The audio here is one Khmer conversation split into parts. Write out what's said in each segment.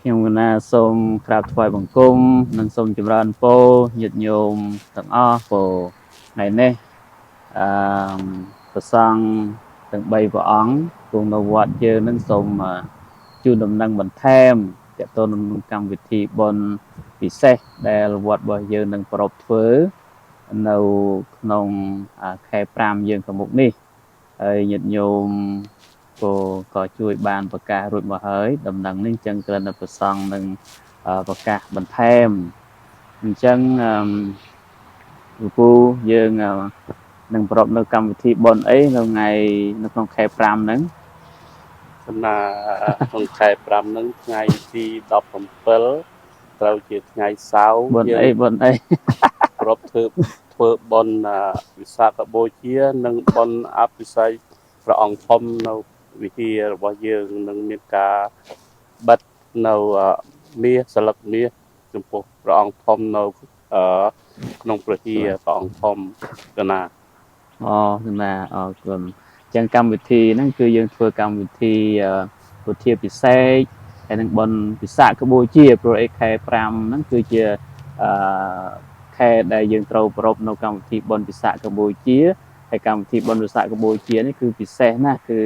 ខ្ញុំកណាសូមក្រាបថ្វាយបង្គំនិងសូមចម្រើនពរញាតិញោមទាំងអស់ពរថ្ងៃនេះអឺព្រះសង្ឃទាំង3ព្រះអង្គគង់នៅវត្តយើងនឹងសូមជូនដំណឹងបន្ថែមទាក់ទងនឹងកម្មវិធីបុណ្យពិសេសដែលវត្តរបស់យើងនឹងប្រារព្ធធ្វើនៅក្នុងខែ5យើងខាងមុខនេះហើយញាតិញោមក៏ជួយបានប្រកាសរួចមកហើយដំណឹងនេះអញ្ចឹងគ្រាន់តែព្រះសង្ឃនឹងប្រកាសបន្ថែមអញ្ចឹងអឺលោកពូយើងនឹងប្រារព្ធនៅកម្មវិធីបុណ្យអីនៅថ្ងៃនៅក្នុងខែ5ហ្នឹង សំណាក្នុងខែ5ហ្នឹងថ្ងៃទី17ត្រូវជាថ្ងៃសៅរ៍ បុណ្យអីបុណ្យអី ប្រារព្ធធ្វើបុណ្យវិសាខបូជា និងបុណ្យអភិសេកព្រះអង្គធំនៅវិហាររបស់យើងនឹងមានការបិទនៅមាសស្លឹកមាសចំពោះព្រះអង្គធំនៅក្នុងព្រះវិហារព្រះអង្គធំកណា អូកណាអរគុណអញ្ចឹងកម្មវិធីហ្នឹងគឺយើងធ្វើកម្មវិធីពុទ្ធាពិសេសហើយនឹងបុណ្យវិសាខបូជាព្រោះអីខែ5ហ្នឹងគឺជាអឺខែដែលយើងត្រូវប្រារព្ធនៅកម្មវិធីបុណ្យវិសាខបូជាហើយកម្មវិធីបុណ្យវិសាខបូជានេះគឺពិសេសណាស់គឺ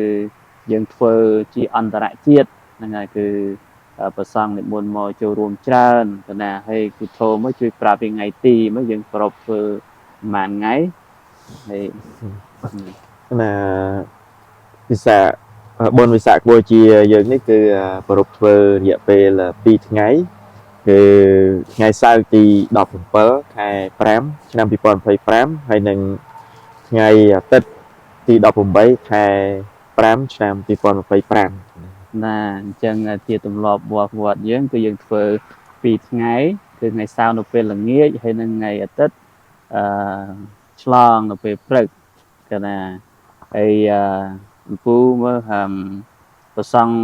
យើងធ្វើជាអន្តរជាតិហ្នឹងហើយគឺព្រះសង្ឃនិមន្តមកចូលរួមច្រើនកណាហើយគឺធមមកជួយប្រាប់ពីថ្ងៃទីមកយើងប្រារព្ធធ្វើប្រហែលថ្ងៃហើយ ណាវិសាបុណ្យវិសាខបូជាយើងនេះគឺប្រារព្ធធ្វើរយៈពេល2ថ្ងៃគឺថ្ងៃសៅរ៍ទី17ខែ5ឆ្នាំ2025ហើយនិងថ្ងៃអាទិត្យទី18ខែ5ឆ្នាំ2025 ណាអញ្ចឹងជាទម្លាប់វត្តយើងគឺយើងធ្វើ2ថ្ងៃគឺថ្ងៃសៅរ៍នៅពេលល្ងាចហើយនិងថ្ងៃអាទិត្យអឺឆ្លងនៅពេលព្រឹកកណាហើយអឺលោកពូមើលអឺព្រះសង្ឃ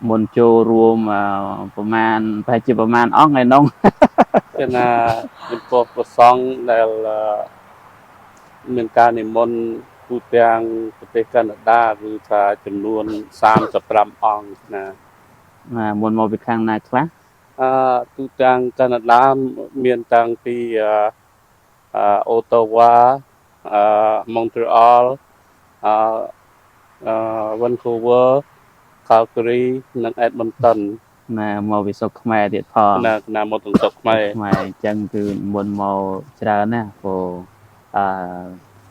មុនចូលរួមប្រមាណប្រហែលជាប្រមាណអង្គថ្ងៃនោះ កណាចំពោះព្រះសង្ឃដែលមានការនិមន្តទូទាំងប្រទេសកាណាដាគឺថាចំនួន35អង្គណា ណាមុនមកពីខាងណាខ្លះ អឺទូទាំងកាណាដាមានតាំងពីអូតាវ៉ាអឺម៉ុងត្រីអល់អឺអឺ Vancouver Calgary និង Edmonton ណាមកពីស្រុកខ្មែរទៀតផង ណាណាមកទាំងស្រុកខ្មែរ ខ្មែរអញ្ចឹងគឺមុនមកច្រើនណាស់ព្រោះអឺ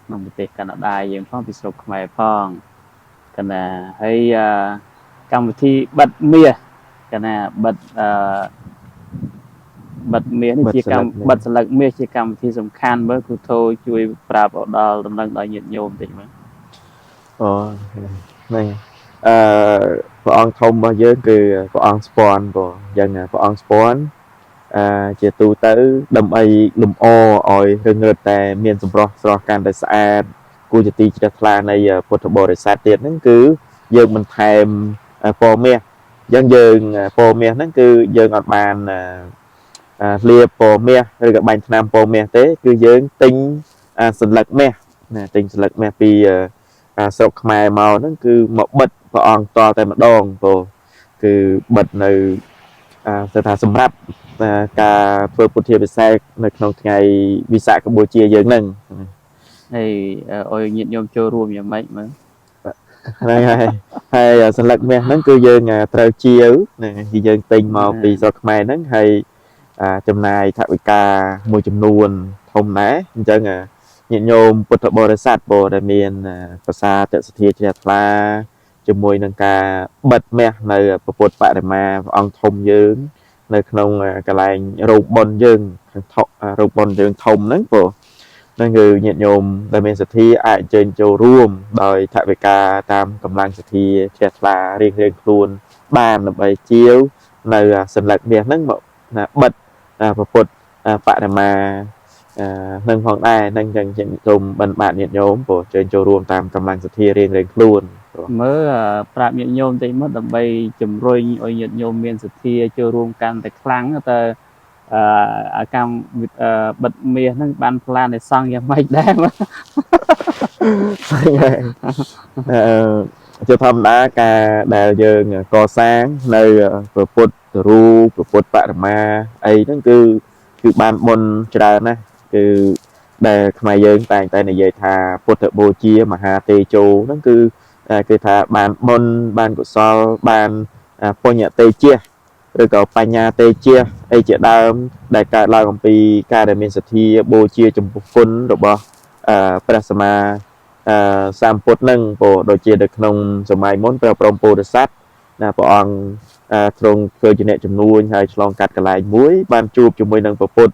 ក្នុងប្រទេសកាណាដាយើងផងពីស្រុកខ្មែរផងកណាហើយអឺកម្មវិធីបិទមាសកណាបិទអឺបិទមាសនេះជាកម្មបិទស្លឹកមាសជាកម្មវិធីសំខាន់មើលគ្រូធោជួយប្រាប់ដល់ដំណឹងដល់ញាតិញោមតិចមើល អូហ្នឹងអឺព្រះអង្គធំរបស់យើងគឺព្រះអង្គស្ពាន់បងអញ្ចឹងព្រះអង្គស្ពាន់អឺជាទូទៅដើម្បីលម្អឲ្យរឹងរិតតែមានសម្រស់ស្រស់កាន់តែស្អាតគួរជាទីជ្រះថ្លានៃពុទ្ធបរិស័ទទៀតហ្នឹងគឺយើងបន្ថែមពណ៌មាសអញ្ចឹងយើងពណ៌មាសហ្នឹងគឺយើងអត់បានលាបពណ៌មាសឬក៏បាញ់ថ្នាំពណ៌មាសទេគឺយើងទិញសន្លឹកមាសណាទិញសន្លឹកមាសពីស្រុកខ្មែរមកហ្នឹងគឺមកបិទព្រះអង្គតតែម្ដងព្រោះគឺបិទនៅទៅថាសម្រាប់ការធ្វើពុទ្ធាភិសេកនៅក្នុងថ្ងៃវិសាខបូជាយើងហ្នឹង ហើយឲ្យញាតិញោមចូលរួមយ៉ាងម៉េចមើល ហ្នឹងហើយហើយសន្លឹកមាសហ្នឹងគឺយើងត្រូវជាវហ្នឹងគឺយើងទិញមកពីស្រុកខ្មែរហ្នឹងហើយចំណាយថវិកាមួយចំនួនធំដែរអញ្ចឹងញាតិញោមពុទ្ធបរិស័ទព្រោះដែលមានប្រសាទសទ្ធាជ្រះថ្លាជាមួយនឹងការបិទមាសនៅព្រះពុទ្ធបដិមាព្រះអង្គធំយើងនៅក្នុងកន្លែងរោងបុណ្យយើងរោងបុណ្យយើងធំហ្នឹងព្រោះហ្នឹងគឺញាតិញោមដែលមានសទ្ធាអាចអញ្ជើញចូលរួមដោយថវិកាតាមកម្លាំងសទ្ធាជ្រះថ្លារៀងៗខ្លួនបានដើម្បីជាវនៅសន្លឹកមាសហ្នឹងមកបិទព្រះពុទ្ធបដិមានឹងផងដែរនឹងចឹងសូមបិណ្ឌបាតញាតិញោមព្រោះអញ្ជើញចូលរួមតាមកម្លាំងសទ្ធារៀងៗខ្លួន មើលប្រាប់ញាតិញោមតិចមកដើម្បីជំរុញឲ្យញាតិញោមមានសទ្ធាចូលរួមកាន់តែខ្លាំងតើអឺកម្មបិទមាសហ្នឹងបានផ្លានឲ្យសង់យ៉ាងម៉េចដែរ ហ្នឹងហើយអឺ ជាធម្មតាការដែលយើងកសាងនៅព្រះពុទ្ធរូបព្រះពុទ្ធបរិមាអីហ្នឹងគឺបានបុណ្យច្រើនណាស់គឺដែលខ្មែរយើងតែងតែនិយាយថាពុទ្ធបូជាមហាតេជោហ្នឹងគឺគេថាបានបុណ្យបានកុសលបានបញ្ញតេជៈឬក៏បញ្ញាតេជៈអីជាដើមដែលកើតឡើងអំពីការដែលមានសទ្ធាបូជាចំពោះគុណរបស់ព្រះសម្មាសម្ពុទ្ធនឹងព្រោះដូចជានៅក្នុងសម័យមុនព្រះបរមពោធិសត្វណាព្រះអង្គទ្រង់ធ្វើជាអ្នកជំនួញហើយឆ្លងកាត់កន្លែងមួយបានជួបជាមួយនឹងព្រះពុទ្ធ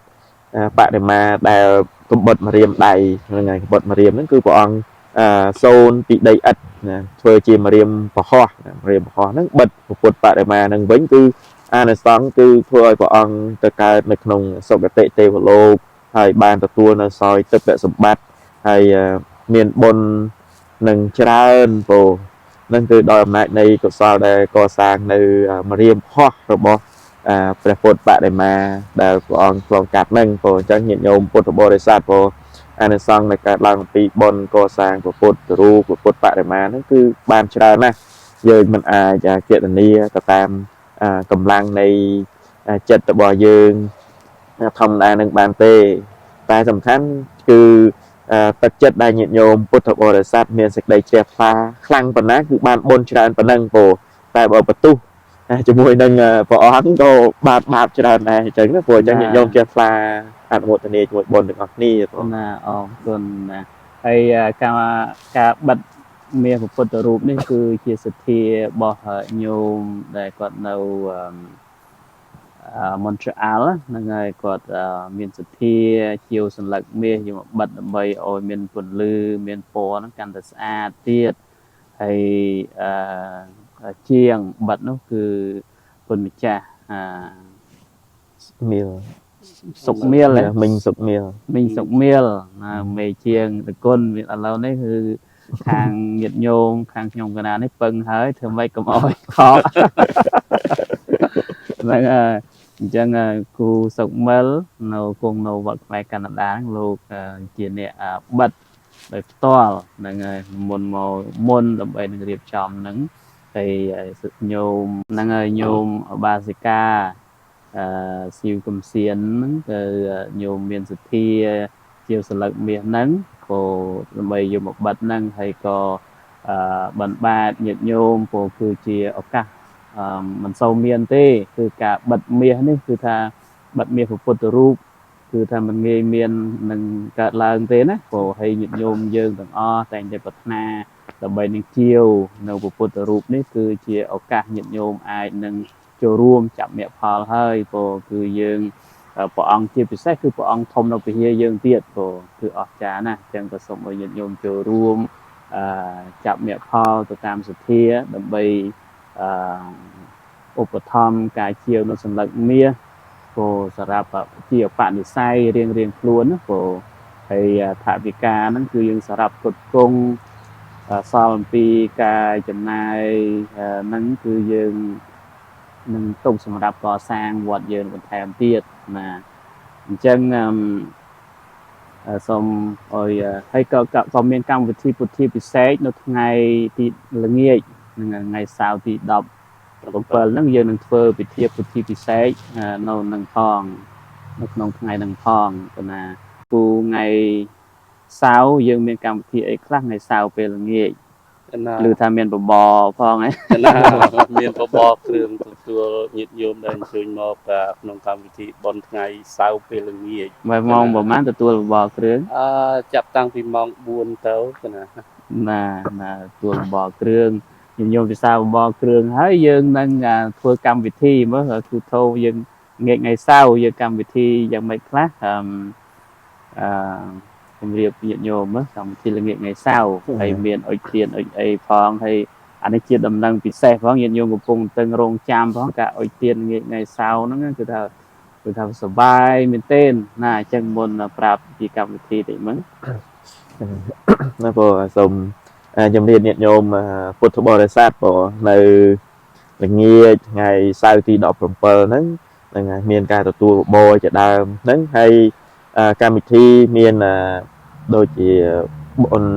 បដិមាដែលកំបុតម្រាមដៃហ្នឹងហើយកំបុតម្រាមហ្នឹងគឺព្រះអង្គសូនពីដីឥដ្ឋណាធ្វើជាម្រាមប្រហោះម្រាមប្រហោះហ្នឹងបិទព្រះពុទ្ធបដិមាហ្នឹងវិញគឺអានិសង្សគឺធ្វើឲ្យព្រះអង្គទៅកើតនៅក្នុងសុគតិទេវលោកហើយបានទទួលនៅសោយទិព្វសម្បត្តិហើយមានបុណ្យនឹងច្រើនពោនឹងគឺដោយអំណាចនៃកុសលដែលកសាងនៅម្រាមហោះរបស់ព្រះពុទ្ធបដិមាដែលព្រះអង្គឆ្លងកាត់នឹងពោអញ្ចឹងញាតិញោមពុទ្ធបរិស័ទពោអានិសង្សដែលកើតឡើងអំពីបុណ្យកសាងព្រះពុទ្ធរូបព្រះពុទ្ធបដិមាហ្នឹងគឺបានច្រើនណាស់យើងមិនអាចគណនាទៅតាមកម្លាំងនៃចិត្តរបស់យើងធម្មតានឹងបានទេតែសំខាន់គឺទឹកចិត្តដែលញាតិញោមពុទ្ធបរិស័ទមានសេចក្តីជ្រះថ្លាខ្លាំងប៉ុណ្ណាគឺបានបុណ្យច្រើនប៉ុណ្ណឹងពោតែបើបន្ទុះជាមួយនឹងព្រះអង្គក៏បាបច្រើនដែរអញ្ចឹងណាព្រោះអញ្ចឹងញាតិញោមជ្រះថ្លាអនុមោទនាជាមួយបុណ្យទាំងអស់គ្នាបង ណាអរគុណណាហើយការបិទមាសពុទ្ធរូបនេះគឺជាសទ្ធារបស់ញោមដែលគាត់នៅមុនត្រេអាល់ហ្នឹងហើយគាត់មានសទ្ធាជាវសន្លឹកមាសយកមកបិទដើម្បីឲ្យមានពន្លឺមានពណ៌ហ្នឹងកាន់តែស្អាតទៀតហើយជាងបិទនោះគឺគុណម្ចាស់មៀលសុកមៀលមីងសុកមៀលមីងសុកមៀលណាមេជាងតគុណឥឡូវនេះគឺខាងញាតិញោមខាងខ្ញុំកណានេះពឹងហើយធ្វើម៉េចកុំអោយខកហ្នឹងហើយអញ្ចឹងគូសុកមិលនៅគង់នៅវត្តខ្មែរកាណាដាលោកជាអ្នកបិទដោយផ្ទាល់ហ្នឹងហើយមុនមកមុនដើម្បីនឹងរៀបចំហ្នឹងហើយញោមហ្នឹងហើយញោមអបាសិកាស៊ីវកំសៀនហ្នឹងគឺញោមមានសទ្ធាជាសន្លឹកមាសហ្នឹងក៏ដើម្បីយកមកបិទហ្នឹងហើយក៏បន្បាតញាតិញោមពោគឺជាឱកាសមិនសូវមានទេគឺការបិទមាសនេះគឺថាបិទមាសពុទ្ធរូបគឺថាមិនងាយមាននឹងកើតឡើងទេណាព្រោះហើយញាតិញោមយើងទាំងអស់តែងតែប្រាថ្នាដើម្បីនឹងជាវនៅពុទ្ធរូបនេះគឺជាឱកាសញាតិញោមអាចនឹងចូលរួមចាប់មគ្គផលហើយព្រោះគឺយើងព្រះអង្គជាពិសេសគឺព្រះអង្គធំនៅពហិយើងទៀតព្រោះគឺអស្ចារ្យណាស់អញ្ចឹងក៏សូមឲ្យញាតិញោមចូលរួមចាប់មគ្គផលទៅតាមសទ្ធាដើម្បីឧបត្ថម្ភការជាវនៅសន្លឹកមាសព្រោះសម្រាប់ជាបនិស្ស័យរៀងៗខ្លួនណាព្រោះហើយថវិកាហ្នឹងគឺយើងសម្រាប់ផ្គត់ផ្គង់សល់អំពីការចំណាយហ្នឹងគឺយើងនឹងទុកសម្រាប់កសាងវត្តយើងបន្ថែមទៀតណាអញ្ចឹងសូមឲ្យហើយក៏មានកម្មវិធីពុទ្ធាពិសេសនៅថ្ងៃទីល្ងាចនឹងថ្ងៃសៅរ៍ទី17ហ្នឹងយើងនឹងធ្វើពិធីពុទ្ធាពិសេសនៅនឹងផងនៅក្នុងថ្ងៃនឹងផងកណាគូថ្ងៃសៅរ៍យើងមានកម្មវិធីអីខ្លះថ្ងៃសៅរ៍ពេលល្ងាចឬថាមានបបរផងហ៎ណាមានបបរគ្រឿងទទួលញាតិញោមដែលអញ្ជើញមកក្នុងកម្មវិធីបុណ្យថ្ងៃសៅរ៍ពេលល្ងាចម៉ោងប្រហែលទទួលបបរគ្រឿងចាប់តាំងពីម៉ោង4ទៅណាណាណាទទួលបបរគ្រឿងញាតិញោមពិសាបបរគ្រឿងហើយយើងនឹងធ្វើកម្មវិធីមើលគ្រូធោយើងងាកថ្ងៃសៅរ៍យើងកម្មវិធីយ៉ាងម៉េចខ្លះអឺជំរាបញាតិញោមកម្មវិធីល្ងាចថ្ងៃសៅរ៍ហើយមានអុជទៀនអុជអីផងហើយអានេះជាដំណឹងពិសេសផងញាតិញោមកំពុងតឹងរងចាំផងការអុជទៀនល្ងាចថ្ងៃសៅរ៍ហ្នឹងគឺថាសប្បាយមែនទែនណាអញ្ចឹងមុនប្រាប់ពីកម្មវិធីតិចមើលណាបងសូមជំរាបញាតិញោមពុទ្ធបរិស័ទបងនៅល្ងាចថ្ងៃសៅរ៍ទី17ហ្នឹងហ្នឹងហើយមានការទទួលបបរជាដើមហ្នឹងហើយកម្មវិធីមានដូចជាបុណ្យ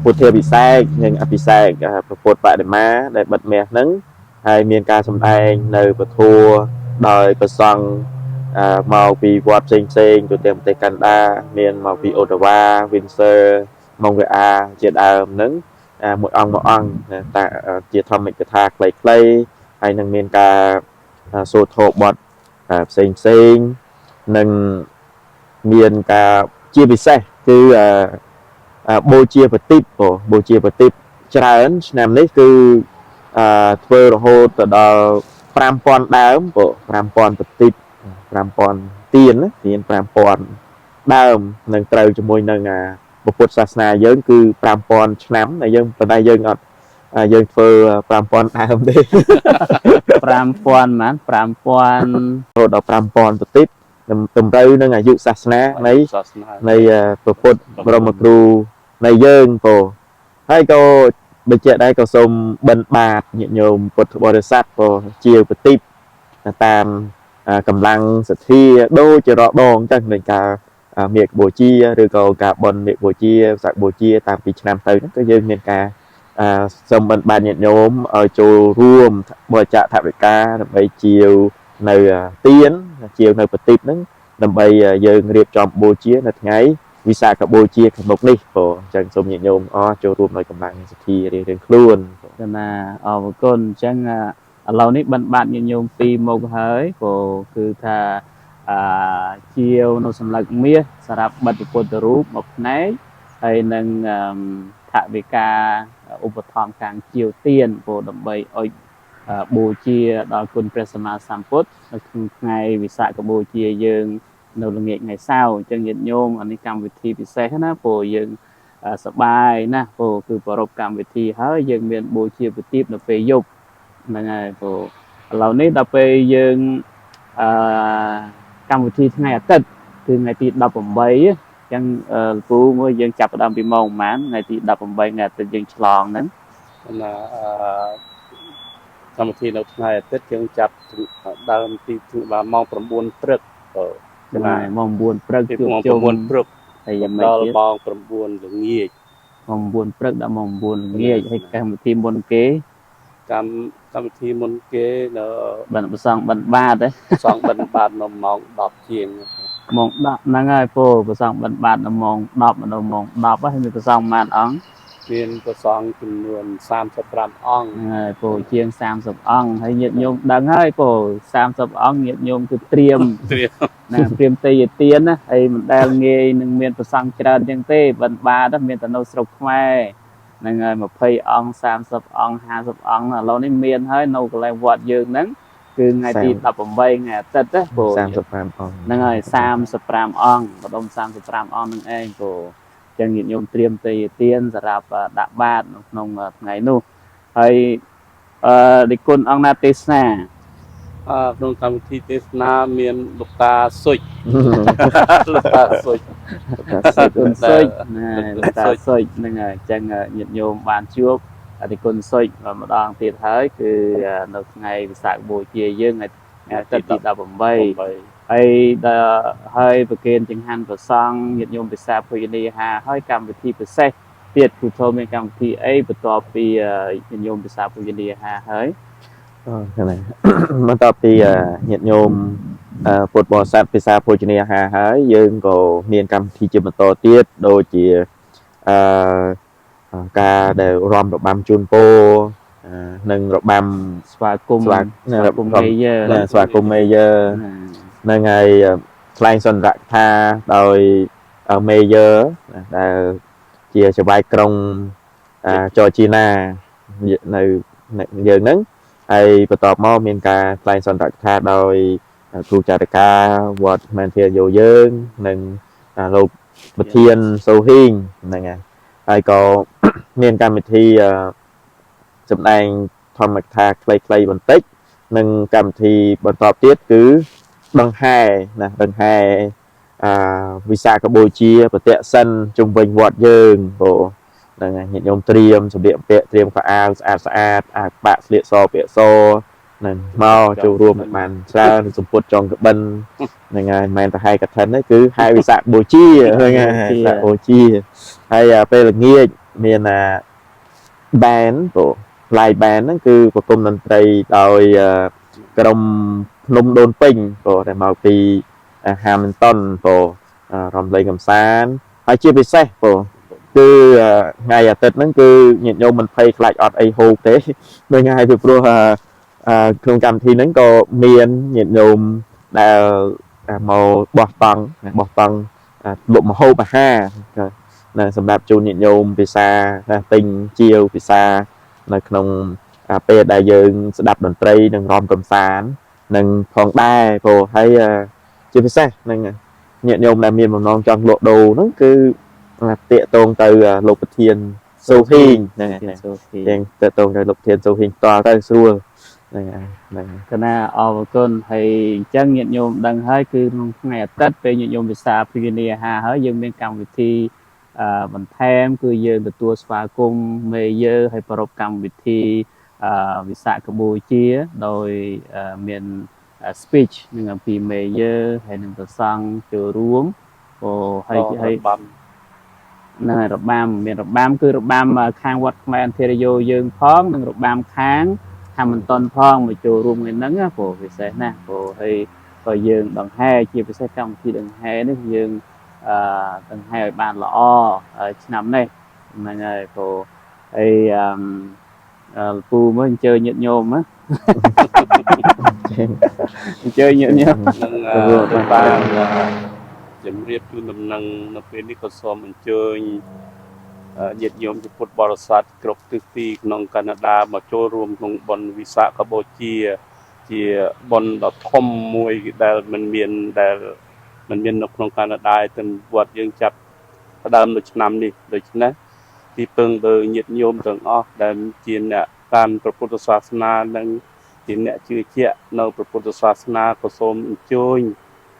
ពុទ្ធាភិសេកនិងអភិសេកព្រះពុទ្ធបដិមាដែលបិទមាសហ្នឹងហើយមានការសម្ដែងនៅពធัวដោយព្រះសង្ឃមកពីវត្តផ្សេងផ្សេងទូទាំងប្រទេសកាណាដាមានមកពីអូតាវ៉ា វីនសឺ ម៉ុងរ៉េអាល់ជាដើមហ្នឹងមួយអង្គមួយអង្គតាជាធម្មិកថាខ្លីៗហើយនឹងមានការសូត្រធម៌បទផ្សេងផ្សេងនិងមានការជាពិសេសគឺបូជាប្រទីបបូជាប្រទីបច្រើនឆ្នាំនេះគឺធ្វើរហូតទៅដល់5000ដើម5000ប្រទីប5000ទៀនទៀន5000ដើមនឹងត្រូវជាមួយនឹងពុទ្ធសាសនាយើងគឺ5000ឆ្នាំតែយើងប៉ុន្តែយើងអត់យើងធ្វើ5000ដើមទេ 5000ប៉ុន្មាន5000 រហូតដល់5000ប្រទីបតម្រូវនឹងអាយុសាសនានៃ សាសនា នៃព្រះពុទ្ធបរមគ្រូនៃយើងពោហើយក៏បញ្ជាក់ដែរក៏សូមបិណ្ឌបាតញាតិញោមពុទ្ធបរិស័ទពោជាប្រទីបតាមកម្លាំងសទ្ធាដូចជារាល់ដងចឹងនៃការមាគបូជាឬក៏ការបន់មាគបូជាសាកបូជាតាមពីឆ្នាំទៅហ្នឹងក៏យើងមានការសូមបិណ្ឌបាតញាតិញោមឲ្យចូលរួមបរិច្ចាគថវិកាដើម្បីជាវនៅទៀនជាវនៅប្រទីបហ្នឹងដើម្បីយើងរៀបចំបូជានៅថ្ងៃវិសាខបូជាខាងមុខនេះព្រោះអញ្ចឹងសូមញាតិញោមអស់ចូលរួមដោយកម្លាំងសទ្ធារៀងៗខ្លួន កណាអរគុណអញ្ចឹងឥឡូវនេះបិណ្ឌបាតញាតិញោមពីរមុខហើយព្រោះគឺថាជាវនៅសម្លឹកមាសសម្រាប់បិទពុទ្ធរូបមួយផ្នែកហើយនឹងថវិកាឧបត្ថម្ភខាងជាវទៀនព្រោះដើម្បីឲ្យបូជាដល់គុណព្រះសម្មាសម្ពុទ្ធនៅក្នុងថ្ងៃវិសាខបូជាយើងនៅល្ងាចថ្ងៃសៅរ៍អញ្ចឹងញាតិញោមអានេះកម្មវិធីពិសេសណាព្រោះយើងសបាយណាស់ព្រោះគឺប្រារព្ធកម្មវិធីហើយយើងមានបូជាប្រទីបនៅពេលយប់ហ្នឹងហើយព្រោះឥឡូវនេះដល់ពេលយើងអឺកម្មវិធីថ្ងៃអាទិត្យគឺថ្ងៃទី18អញ្ចឹងលោកពូមួយយើងចាប់ផ្ដើមពីម៉ោងប៉ុន្មានថ្ងៃទី18ថ្ងៃអាទិត្យយើងឆ្លងហ្នឹង ណាកម្មវិធីនៅថ្ងៃអាទិត្យយើងចាប់ដើមទីម៉ោង9ព្រឹក ណាម៉ោង9ព្រឹកជួបជុំ9ព្រឹក ហើយយ៉ាងម៉េច ដល់ម៉ោង9ល្ងាច ម៉ោង9ព្រឹកដល់ម៉ោង9ល្ងាចហើយកម្មវិធីមុនគេ កម្មវិធីមុនគេនៅ បិណ្ឌប្រសងបិណ្ឌបាតទេ ប្រសងបិណ្ឌបាតនៅម៉ោង10ជាង ម៉ោង10ហ្នឹងហើយពូប្រសងបិណ្ឌបាតនៅម៉ោង10ដល់ម៉ោង10ហើយមានប្រសងប៉ុន្មានអង្គ មានប្រសងចំនួន35អង្គ ហ្នឹងហើយពូជាង30អង្គហើយញាតិញោមដឹងហើយពូ30អង្គញាតិញោមគឺត្រៀមណាត្រៀមទេយទានណាហើយមិនដែលងាយនឹងមានប្រសងច្រើនចឹងទេបិណ្ឌបាតមានតែនៅស្រុកខ្មែរហ្នឹងហើយ20អង្គ30អង្គ50អង្គឥឡូវនេះមានហើយនៅកន្លែងវត្តយើងហ្នឹងគឺថ្ងៃទី18ថ្ងៃអាទិត្យណាពូ 35អង្គ ហ្នឹងហើយ35អង្គម្ដុំ35អង្គហ្នឹងឯងពូចឹងញាតិញោមត្រៀមទេយទានសម្រាប់ដាក់បាតនៅក្នុងថ្ងៃនោះហើយដេចគុណអង្គណាទេសនា ក្នុងកម្មវិធីទេសនាមានលោកតាសុចលោកតាសុច គុណសុចណាលោកតាសុចហ្នឹងហើយអញ្ចឹងញាតិញោមបានជួបអធិគុណសុចម្ដងទៀតហើយគឺនៅថ្ងៃវិសាខបូជាយើងថ្ងៃអាទិត្យទី18ហើយដល់ហើយប្រគេនចង្ហាន់ប្រសង់ញាតិញោមពិសាភោជនីហាហើយកម្មវិធីពិសេសទៀតគឺធំមានកម្មវិធីអីបន្ទាប់ពីញាតិញោមពិសាភោជនីហាហើយ ហ្នឹងបន្ទាប់ពីញាតិញោមពុទ្ធបរិស័ទពិសាភោជនីអាហារហើយយើងក៏មានកម្មវិធីជាបន្តទៀតដូចជាអឺការដែលរំរបាំជូនពរនិងរបាំ ស្វាគមន៍ស្វាគមន៍មេយើ ស្វាគមន៍មេយើនឹងហើយថ្លែងសន្ទរកថាដោយមេយើដែលជាចៅហ្វាយក្រុងចរជីណានៅយើងហ្នឹងហើយបន្ទាប់មកមានការថ្លែងសន្ទរកថាដោយគ្រូចារិកាវត្តមែនធាយោយើងនិងលោកប្រធានសូហ៊ីងហ្នឹងហើយហើយក៏មានកម្មវិធីសម្ដែងធម្មកថាខ្លីៗបន្តិចនិងកម្មវិធីបន្តទៀតគឺដង្ហែណាដង្ហែវិសាខបូជាប្រតិសិនជុំវិញវត្តយើងព្រោះហ្នឹងហើយញាតិញោមត្រៀមសម្លៀកបំពាក់ត្រៀមខោអាវស្អាតស្អាតអាបាក់ស្លៀកសពាក់សហ្នឹងមកចូលរួមឲ្យបានច្រើនសម្ពុតចងក្បិនហ្នឹងហើយមិនមែនតែហែកឋិនទេគឺហែវិសាខបូជាហ្នឹងហើយវិសាខបូជាហើយពេលល្ងាច មានអា band ព្រោះ live band ហ្នឹងគឺប្រគំតន្ត្រីដោយក្រុមភ្នំដូនពេញព្រោះដែលមកពី Hamilton ព្រោះរំលែកកំសាន្តហើយជាពិសេសព្រោះគឺថ្ងៃអាទិត្យហ្នឹងគឺញាតិញោមមិនភ័យខ្លាចអត់អីហូបទេដូចថ្ងៃពីព្រោះក្នុងកម្មវិធីហ្នឹងក៏មានញាតិញោមដែលមកបោះតង់បោះតង់លក់ម្ហូបអាហារណាសម្រាប់ជូនញាតិញោមពិសាណាទិញជាវពិសានៅក្នុងពេលដែលយើងស្ដាប់តន្ត្រីនិងរាំកំសាន្តនិងផងដែរព្រោះហើយជាពិសេសនឹងញាតិញោមដែលមានបំណងចង់លក់ដូរហ្នឹងគឺតាកតងទៅលោកប្រធានសូហ៊ីងហ្នឹង សូហ៊ី ងតាកតងទៅលោកប្រធានសូហ៊ីងផ្ទាល់ទៅស្រួលហ្នឹងហ្នឹង កណាអរគុណហើយអញ្ចឹងញាតិញោមដឹងហើយគឺក្នុងថ្ងៃអាទិត្យពេលញាតិញោមពិសាភោជនីអាហារហើយយើងមានកម្មវិធីបន្ថែមគឺយើងទទួលស្វាគមន៍មេយើហើយប្រារព្ធកម្មវិធីវិសាខបូជាដោយមាន speech នឹងអំពីមេយើហើយនឹងប្រសង់ចូលរួមអូហើយហើយ បាំ ហ្នឹងហើយរបាំមានរបាំគឺរបាំខាងវត្តខ្មែរអន្តរយោយើងផងនិងរបាំខាង Hamilton ផងមកចូលរួមថ្ងៃហ្នឹងណាព្រោះពិសេសណាស់ព្រោះហើយក៏យើងដង្ហែជាពិសេសកម្មវិធីដង្ហែនេះយើងអឺដង្ហែឲ្យបានល្អឆ្នាំនេះហ្នឹងហើយព្រោះហើយអឺពូមើលអញ្ជើញញាតិញោមណាអញ្ជើញញាតិញោម នឹងបានជំរាបជូនដំណឹងនៅពេលនេះក៏សូមអញ្ជើញញាតិញោមជាពុទ្ធបរិស័ទគ្រប់ទិសទីក្នុងកាណាដាមកចូលរួមក្នុងបុណ្យវិសាខបូជាជាបុណ្យដ៏ធំមួយដែលមិនមានដែលមិនមាននៅក្នុងកាណាដាទាំងវត្តយើងចាប់ផ្ដើមនៅឆ្នាំនេះដូច្នេះទីពឹងលើញាតិញោមទាំងអស់ដែលជាអ្នកតាមព្រះពុទ្ធសាសនានិងជាអ្នកជឿជាក់នៅព្រះពុទ្ធសាសនាក៏សូមអញ្ជើញ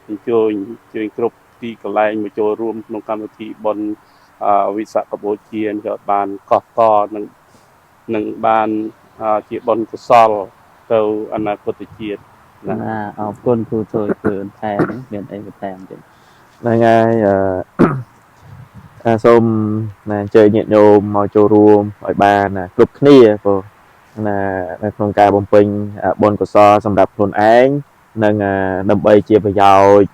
អញ្ជើញអញ្ជើញគ្រប់ទីកន្លែងមកចូលរួមក្នុងកម្មវិធីបុណ្យវិសាខបូជាក៏បានកោះកនឹងបានជាបុណ្យកុសលទៅអនាគតជាតិ ណាអរគុណគ្រូជួយគឺបន្ថែមមានអីបន្ថែមទៀត ហ្នឹងហើយអឺសូមណាអញ្ជើញញាតិញោមមកចូលរួមឲ្យបានគ្រប់គ្នាព្រោះណានៅក្នុងការបំពេញបុណ្យកុសលសម្រាប់ខ្លួនឯងនិងដើម្បីជាប្រយោជន៍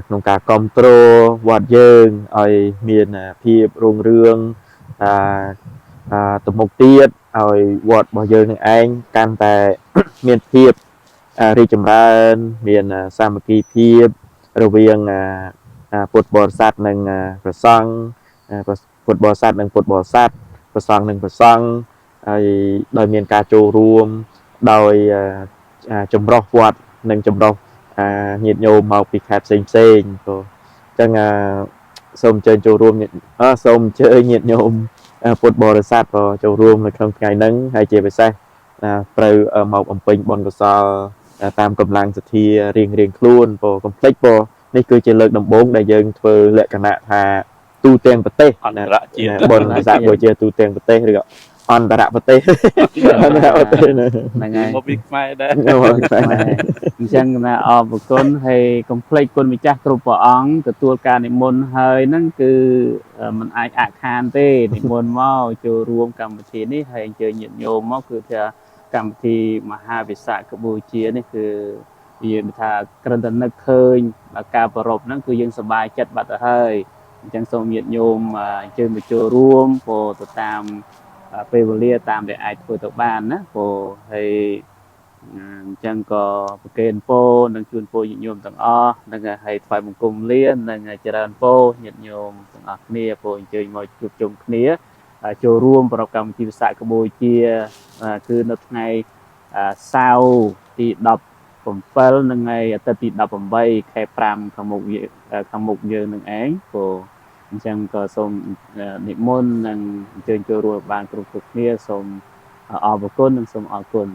ក្នុងការគ្រប់គ្រងវត្តយើងឲ្យមានភាពរុងរឿងទៅមុខទៀតឲ្យវត្តរបស់យើងនឹងឯងកាន់តែមានភាពរីកចម្រើនមានសាមគ្គីភាពរវាងពុទ្ធបរិស័ទនិងព្រះសង្ឃពុទ្ធបរិស័ទនិងពុទ្ធបរិស័ទព្រះសង្ឃនិងព្រះសង្ឃហើយដោយមានការចូលរួមដោយចម្រុះវត្តនិងចម្រុះញាតិញោមមកពីខេត្តផ្សេងផ្សេងព្រោះអញ្ចឹងសូមអញ្ជើញចូលរួមសូមអញ្ជើញញាតិញោមពុទ្ធបរិស័ទក៏ចូលរួមនៅក្នុងថ្ងៃហ្នឹងហើយជាពិសេសត្រូវមកបំពេញបុណ្យកុសលតាមកម្លាំងសទ្ធារៀងរៀងខ្លួនព្រោះកុំភ្លេចព្រោះនេះគឺជាលើកដំបូងដែលយើងធ្វើលក្ខណៈថាទូទាំងប្រទេស អន្តរជាតិ បុណ្យវិសាខបូជាទូទាំងប្រទេសឬក៏អន្តរប្រទេសអន្តរប្រទេស ហ្នឹងហើយ មកពីខ្មែរដែរ មកពីខ្មែរ អញ្ចឹងណាអរគុណហើយកុំភ្លេចគុណម្ចាស់គ្រប់ព្រះអង្គទទួលការនិមន្តហើយហ្នឹងគឺมันអាចអាក់ខានទេនិមន្តមកចូលរួមកម្មវិធីនេះហើយអញ្ជើញញាតិញោមមកគឺថាកម្មវិធីមហាវិសាខបូជានេះគឺយើងថាគ្រាន់តែនឹកឃើញការប្រារព្ធហ្នឹងគឺយើងសប្បាយចិត្តបាត់ទៅហើយអញ្ចឹងសូមញាតិញោមអញ្ជើញមកចូលរួមព្រោះទៅតាមពេលវេលាតាមដែលអាចធ្វើទៅបានណាព្រោះហើយអញ្ចឹងក៏ប្រគេនពរនិងជូនពរញាតិញោមទាំងអស់និងឲ្យថ្វាយបង្គំលានិងចម្រើនពរញាតិញោមទាំងអស់គ្នាពរអញ្ជើញមកជួបជុំគ្នាចូលរួមប្រារព្ធកម្មវិធីវិសាខបូជាគឺនៅថ្ងៃសៅរ៍ទី17និងថ្ងៃអាទិត្យទី18ខែ5ខាងមុខខាងមុខយើងនឹងឯងព្រោះអញ្ចឹងក៏សូមនិមន្តនិងអញ្ជើញចូលរួមបានគ្រប់គ្រប់គ្នាសូមអរគុណនិងសូមអរគុណ